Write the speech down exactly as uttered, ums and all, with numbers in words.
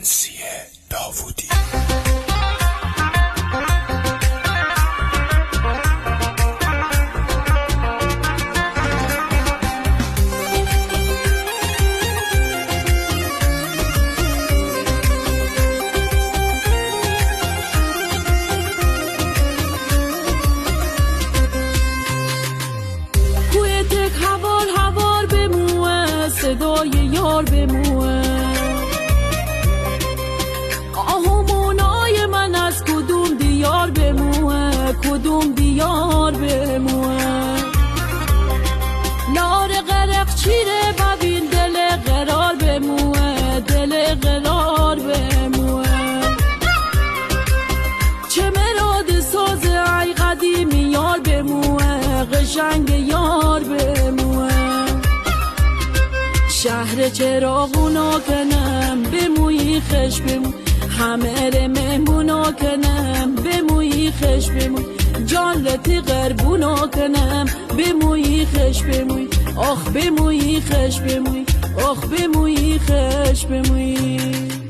Sia Davudi. کوی تک هوار هوار بموه، صدای یار بموه. آه و مونای من از کدوم دیار بموه، کدوم دیار بموه. نار غرق چیره ببین، دل قرار بموه، دل قرار بموه. چه مراد ساز ای قدیمی یار بموه، قشنگ یار بموه. شهر چراغونا کنم بموی خوش بموی، همه ره مهمونا کنم بموی خوش بموی، جان ره تی قربونا کنم بموی خوش بموی، آخ بموی خوش بموی، آخ بموی خوش بموی.